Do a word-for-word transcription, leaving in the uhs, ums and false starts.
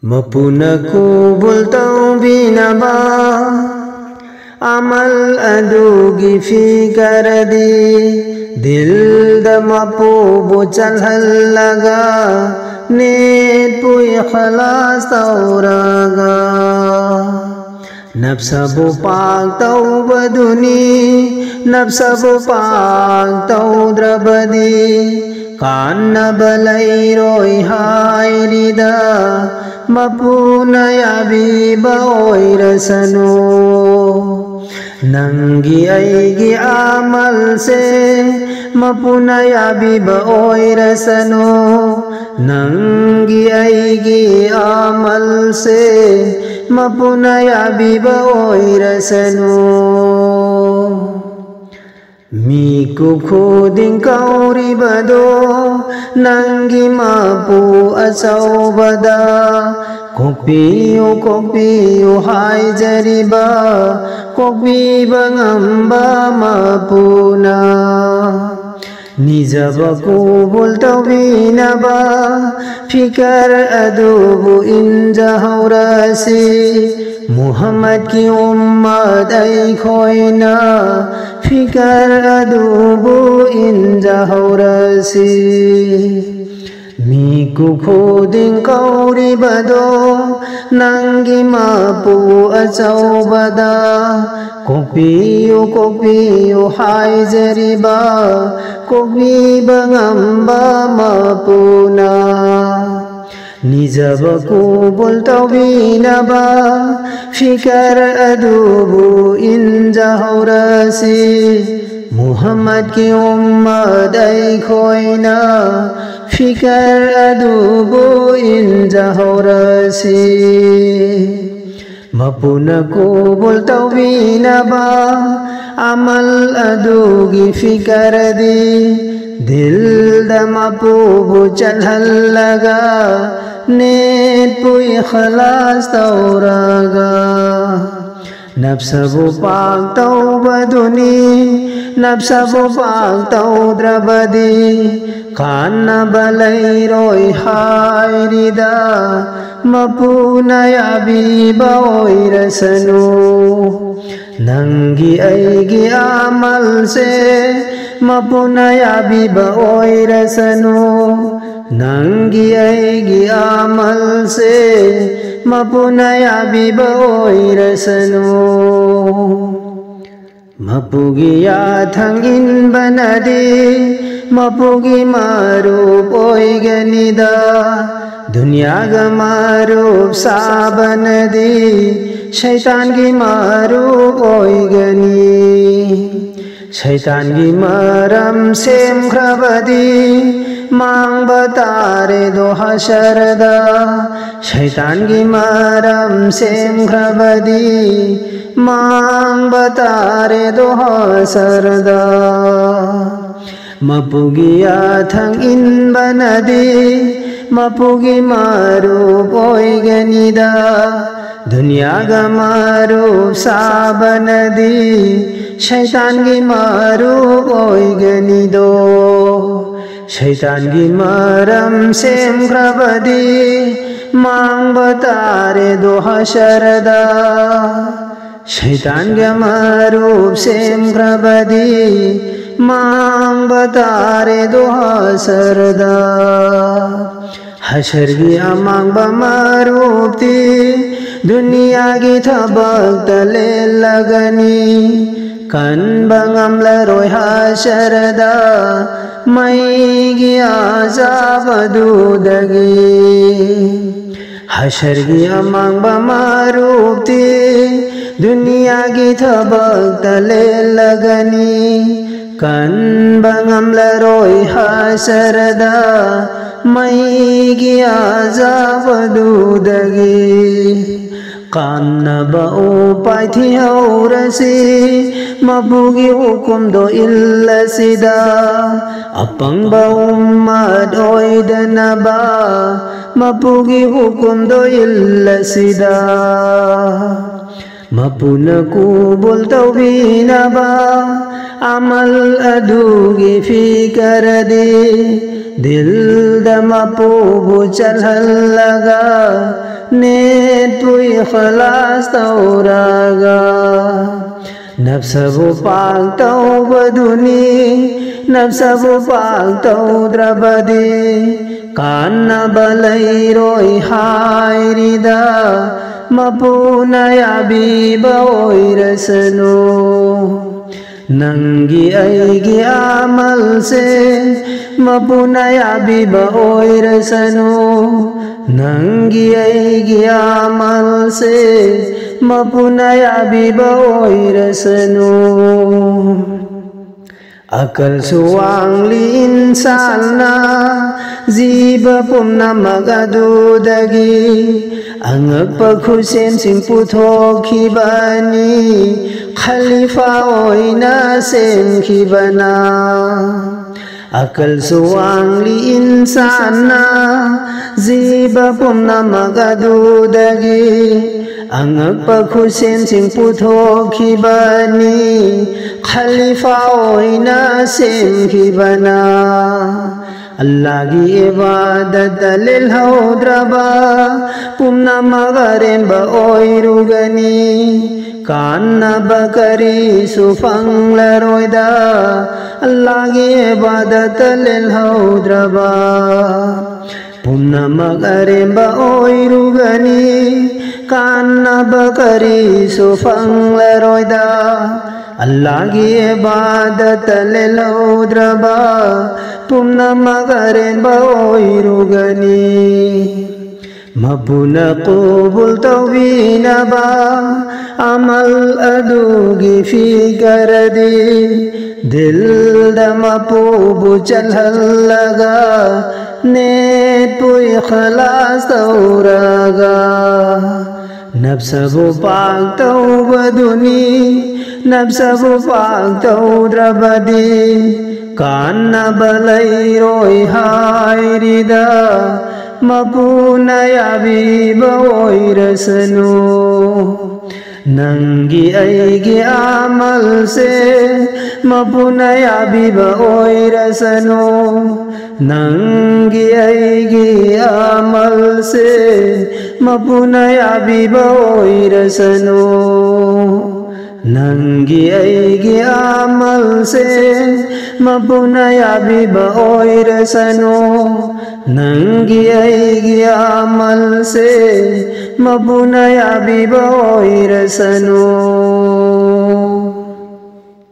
ꯃꯄꯨꯅ ꯀꯨꯕꯨꯜ ꯇꯧꯕꯤꯅꯕ ꯑꯃꯜ ꯑꯗꯨꯒꯤ ꯐꯤꯀꯔꯗꯤ ꯗꯤꯜꯗ ꯃꯄꯨꯕꯨ ꯆꯜꯍꯜꯂꯒ ꯅꯤꯠꯄꯨ ꯏꯈꯂꯥꯁ ꯇꯧꯔꯒ ꯅꯞꯁꯕꯨ ꯄꯥꯛ ꯇꯧꯕꯗꯨꯅꯤ꯫ ꯅꯞꯁꯕꯨ ꯄꯥꯛ ꯇꯧꯗ꯭ꯔꯕꯗꯤ ꯀꯥꯟꯅꯕ ꯂꯩꯔꯣꯏ ꯍꯥꯏꯔꯤꯗ ꯃꯄꯨꯅ ꯌꯥꯕꯤꯕ ꯑꯣꯏꯔꯁꯅꯨ꯫ ꯅꯪꯒꯤ ꯑꯩꯒꯤ ꯑꯃꯜꯁꯦ ꯃꯄꯨꯅ ꯌꯥꯕꯤꯕ ꯑꯣꯏꯔꯁꯅꯨ꯫ ꯅꯪꯒꯤ ꯑꯩꯒꯤ ꯑꯃꯜꯁꯦ ꯃꯄꯨꯅ ꯌꯥꯕꯤꯕ ꯑꯣꯏꯔꯁꯅꯨ꯫ ꯃꯤꯀꯨꯞ ꯈꯨꯗꯤꯡ ꯀꯧꯔꯤꯕꯗꯣ ꯅꯪꯒꯤ ꯃꯄꯨ ꯑꯆꯧꯕꯗ ꯀꯣꯛꯄꯤꯌꯨ, ꯀꯣꯛꯄꯤꯌꯨ ꯍꯥꯏꯖꯔꯤꯕ ꯀꯣꯛꯄꯤꯕ ꯉꯝꯕ ꯃꯄꯨꯅ꯫ ꯅꯤꯖꯕ ꯀꯨꯕꯨꯜ ꯇꯧꯕꯤꯅꯕ ꯐꯤꯀꯔ ꯑꯗꯨꯕꯨ ꯏꯟꯖꯍꯧꯔꯁꯤ꯫ ꯃꯨꯍꯝꯃꯗꯀꯤ ꯎꯝꯃꯠ ꯑꯩꯈꯣꯏꯅ ꯐꯤꯀꯔ ꯑꯗꯨꯕꯨ ꯏꯟꯖꯍꯧꯔꯁꯤ꯫ ꯃꯤꯀꯨꯞ ꯈꯨꯗꯤꯡ ꯀꯧꯔꯤꯕꯗꯣ ꯅꯪꯒꯤ ꯃꯄꯨ ꯑꯆꯧꯕꯗ ꯀꯣꯛꯄꯤꯌꯨ, ꯀꯣꯛꯄꯤꯌꯨ ꯍꯥꯏꯖꯔꯤꯕ ꯀꯣꯛꯄꯤꯕ ꯉꯝꯕ ꯃꯄꯨꯅ꯫ ꯅꯤꯖꯕ ꯀꯨꯕꯨꯜ ꯇꯧꯕꯤꯅꯕ ꯐꯤꯀꯔ ꯑꯗꯨꯕꯨ ꯏꯟꯖꯍꯧꯔꯁꯤ꯫ ꯃꯨꯍꯝꯃꯗꯀꯤ ꯎꯝꯃꯠ ꯑꯩꯈꯣꯏꯅ ꯐꯤꯀꯔ ꯑꯗꯨꯕꯨ ꯏꯟꯖꯍꯧꯔꯁꯤ꯫ ꯃꯄꯨꯅ ꯀꯨꯕꯨꯜ ꯇꯧꯕꯤꯅꯕ ꯑꯃꯜ ꯑꯗꯨꯒꯤ ꯐꯤꯀꯔꯗꯤ ꯗꯤꯜꯗ ꯃꯄꯨꯕꯨ ꯆꯠꯍꯜꯂꯒ ꯅꯤꯠꯄꯨ ꯏꯈꯂꯥꯁ ꯇꯧꯔꯒ ꯅꯞꯁꯕꯨ ꯄꯥꯛ ꯇꯧꯕꯗꯨꯅꯤ, ꯅꯞꯁꯕꯨ ꯄꯥꯛ ꯇꯧꯗ꯭ꯔꯕꯗꯤ ꯀꯥꯟꯅꯕ ꯂꯩꯔꯣꯏ ꯍꯥꯏꯔꯤꯗ꯫ ꯃꯄꯨꯅ ꯌꯥꯕꯤꯕ ꯑꯣꯏꯔꯁꯅꯨ ꯅꯪꯒꯤ ꯑꯩꯒꯤ ꯑꯃꯜꯁꯦ, ꯃꯄꯨꯅ ꯌꯥꯕꯤꯕ ꯑꯣꯏꯔꯁꯅꯨ ꯅꯪꯒꯤ ꯑꯩꯒꯤ ꯑꯃꯜꯁꯦ, ꯃꯄꯨꯅ ꯌꯥꯕꯤꯕ ꯑꯣꯏꯔꯁꯅꯨ꯫ ꯃꯄꯨꯒꯤ ꯌꯥꯊꯪ ꯏꯟꯕꯅꯗꯤ ꯃꯄꯨꯒꯤ ꯃꯔꯨꯞ ꯑꯣꯏꯒꯅꯤꯗ꯫ ꯗꯨꯅꯤꯌꯥꯒ ꯃꯔꯨꯞ ꯁꯥꯕꯅꯗꯤ ꯁꯩꯇꯥꯟꯒꯤ ꯃꯔꯨꯞ ꯑꯣꯏꯒꯅꯤ꯫ ꯁꯩꯇꯥꯟꯒꯤ ꯃꯔꯝ ꯁꯦꯝꯈ꯭ꯔꯕꯗꯤ ꯃꯥꯡꯕ ꯇꯥꯔꯦꯗꯣ ꯍꯁꯔꯗ꯫ ꯁꯩꯇꯥꯟꯒꯤ ꯃꯔꯝ ꯁꯦꯝꯈ꯭ꯔꯕꯗꯤ ꯃꯥꯡꯕ ꯇꯥꯔꯦꯗꯣ ꯍꯁꯔꯗ꯫ ꯃꯄꯨꯒꯤ ꯌꯥꯊꯪ ꯏꯟꯕꯅꯗꯤ ꯃꯄꯨꯒꯤ ꯃꯔꯨꯞ ꯑꯣꯏꯒꯅꯤꯗ꯫ ꯗꯨꯅꯤꯌꯥꯒ ꯃꯔꯨꯞ ꯁꯥꯕꯅꯗꯤ ꯁꯩꯇꯥꯟꯒꯤ ꯃꯔꯨꯞ ꯑꯣꯏꯒꯅꯤꯗꯣ꯫ ꯁꯩꯇꯥꯟꯒꯤ ꯃꯔꯝ ꯁꯦꯝꯈ꯭ꯔꯕꯗꯤ ꯃꯥꯡꯕ ꯇꯥꯔꯦꯗꯣ ꯍꯁꯔꯗ꯫ ꯁꯩꯇꯥꯟꯒ ꯃꯔꯨꯞ ꯁꯦꯝꯈ꯭ꯔꯕꯗꯤ ꯃꯥꯡꯕ ꯇꯥꯔꯦꯗꯣ ꯍꯁꯔꯗ꯫ ꯍꯁꯔꯒꯤ ꯑꯃꯥꯡꯕ ꯃꯔꯨꯞꯇꯤ ꯗꯨꯅꯤꯌꯥꯒꯤ ꯊꯕꯛꯇ ꯂꯦꯜꯂꯒꯅꯤ꯫ ꯀꯟꯕ ꯉꯝꯂꯔꯣꯏ ꯍꯁꯔꯗ ꯃꯩꯒꯤ ꯑꯖꯥꯕꯗꯨꯗꯒꯤ꯫ ꯍꯁꯔꯒꯤ ꯑꯃꯥꯡꯕ ꯃꯔꯨꯞꯇꯤ ꯗꯨꯅꯤꯌꯥꯒꯤ ꯊꯕꯛꯇ ꯂꯦꯜꯂꯒꯅꯤ꯫ ꯀꯟꯕ ꯉꯝꯂꯔꯣꯏ ꯍꯁꯔꯗ ꯃꯩꯒꯤ ꯑꯖꯥꯕꯗꯨꯗꯒꯤ꯫ ꯀꯥꯟꯅꯕ ꯎꯄꯥꯏ ꯊꯤꯍꯧꯔꯁꯤ ꯃꯄꯨꯒꯤ ꯍꯨꯀꯨꯝꯗꯣ ꯏꯜꯂꯁꯤꯗ꯫ ꯑꯄꯪꯕ ꯎꯝꯃꯠ ꯑꯣꯏꯗꯅꯕ ꯃꯄꯨꯒꯤ ꯍꯨꯀꯨꯝꯗꯣ ꯏꯜꯂꯁꯤꯗ꯫ ꯃꯄꯨꯅ ꯀꯨꯕꯨꯜ ꯇꯧꯕꯤꯅꯕ ꯑꯃꯜ ꯑꯗꯨꯒꯤ ꯐꯤꯀꯔꯗꯤ, ꯗꯤꯜꯗ ꯃꯄꯨꯕꯨ ꯆꯜꯍꯜꯂꯒ, ꯅꯦꯠꯄꯨ ꯏꯈꯂꯥꯁ ꯇꯧꯔꯒ, ꯅꯞꯁꯕꯨ ꯄꯥꯛ ꯇꯧꯕꯗꯨꯅꯤ, ꯅꯞꯁꯕꯨ ꯄꯥꯛ ꯇꯧꯗ꯭ꯔꯕꯗꯤ ꯀꯥꯟꯅꯕ ꯂꯩꯔꯣꯏ ꯍꯥꯏꯔꯤꯗ, ꯃꯄꯨꯅ ꯌꯥꯕꯤꯕ ꯑꯣꯏꯔꯁꯅꯨ꯫ ꯅꯪꯒꯤ ꯑꯩꯒꯤ ꯑꯃꯜꯁꯦ ꯃꯄꯨꯅ ꯌꯥꯕꯤꯕ ꯑꯣꯏꯔꯁꯅꯨ꯫ ꯅꯪꯒꯤ ꯑꯩꯒꯤ ꯑꯃꯜꯁꯦ ꯃꯄꯨꯅ ꯌꯥꯕꯤꯕ ꯑꯣꯏꯔꯁꯅꯨ꯫ ꯑꯀꯜꯁꯨ ꯋꯥꯡꯂꯤ ꯏꯟꯁꯥꯟꯅ ꯖꯤꯕ ꯄꯨꯝꯅꯃꯛ ꯑꯗꯨꯗꯒꯤ ꯑꯉꯛꯄ ꯈꯨꯠꯁꯦꯝꯁꯤꯡ ꯄꯨꯊꯣꯛꯈꯤꯕꯅꯤ, ꯈꯂꯤꯐꯥ ꯑꯣꯏꯅ ꯁꯦꯝꯈꯤꯕꯅ꯫ ꯑꯀꯜꯁꯨ ꯋꯥꯡꯂꯤ ꯏꯟꯁꯥꯟꯅ ꯖꯤꯕ ꯄꯨꯝꯅꯃꯛ ꯑꯗꯨꯗꯒꯤ ꯑꯉꯛꯄ ꯈꯨꯠꯁꯦꯝꯁꯤꯡ ꯄꯨꯊꯣꯛꯈꯤꯕꯅꯤ, ꯈꯂꯤꯐꯥ ꯑꯣꯏꯅ ꯁꯦꯝꯈꯤꯕꯅ꯫ ꯑꯜꯂꯥꯒꯤ ꯏꯕꯥꯗꯠꯇ ꯂꯦꯜꯍꯧꯗ꯭ꯔꯕ ꯄꯨꯝꯅꯃꯛ ꯑꯔꯦꯝꯕ ꯑꯣꯏꯔꯨꯒꯅꯤ꯫ ꯀꯥꯟꯅꯕ ꯀꯔꯤꯁꯨ ꯐꯪꯂꯔꯣꯏꯗ ꯑꯜꯂꯥꯒꯤ ꯏꯕꯥꯗꯠꯇ ꯂꯦꯜꯍꯧꯗ꯭ꯔꯕ꯫ ꯄꯨꯝꯅꯃꯛ ꯑꯔꯦꯝꯕ ꯑꯣꯏꯔꯨꯒꯅꯤ, ꯀꯥꯟꯅꯕ ꯀꯔꯤꯁꯨ ꯐꯪꯂꯔꯣꯏꯗ꯫ ꯑꯜꯂꯥꯒꯤ ꯏꯕꯥꯗꯠꯇ ꯂꯦꯜꯍꯧꯗ꯭ꯔꯕ ꯄꯨꯝꯅꯃꯛ ꯑꯔꯦꯝꯕ ꯑꯣꯏꯔꯨꯒꯅꯤ꯫ ꯃꯄꯨꯅ ꯀꯨꯕꯨꯜ ꯇꯧꯕꯤꯅꯕ ꯑꯃꯜ ꯑꯗꯨꯒꯤ ꯐꯤꯀꯔꯗꯤ, ꯗꯤꯜꯗ ꯃꯄꯨꯕꯨ ꯆꯜꯍꯜꯂꯒ, ꯅꯦꯠꯄꯨ ꯏꯈꯂꯥꯁ ꯇꯧꯔꯒ, ꯅꯞꯁꯕꯨ ꯄꯥꯛ ꯇꯧꯕꯗꯨꯅꯤ꯫ ꯅꯞꯁꯕꯨ ꯄꯥꯛ ꯇꯧꯗ꯭ꯔꯕꯗꯤ ꯀꯥꯟꯅꯕ ꯂꯩꯔꯣꯏ ꯍꯥꯏꯔꯤꯗ, ꯃꯄꯨꯅ ꯌꯥꯕꯤꯕ ꯑꯣꯏꯔꯁꯅꯨ꯫ ꯅꯪꯒꯤ ꯑꯩꯒꯤ ꯑꯃꯜꯁꯦ ꯃꯄꯨꯅ ꯌꯥꯕꯤꯕ ꯑꯣꯏꯔꯁꯅꯨ꯫ ꯅꯪꯒꯤ ꯑꯩꯒꯤ ꯑꯃꯜꯁꯦ ꯃꯄꯨꯅ ꯌꯥꯕꯤꯕ ꯑꯣꯏꯔꯁꯅꯨ꯫ ꯅꯪꯒꯤ ꯑꯩꯒꯤ ꯑꯃꯜꯁꯦ ꯃꯄꯨꯅ ꯌꯥꯕꯤꯕ ꯑꯣꯏꯔꯁꯅꯨ꯫ ꯅꯪꯒꯤ ꯑꯩꯒꯤ ꯑꯃꯜꯁꯦ ꯃꯄꯨꯅ ꯌꯥꯕꯤꯕ ꯑꯣꯏꯔꯁꯅꯨ꯫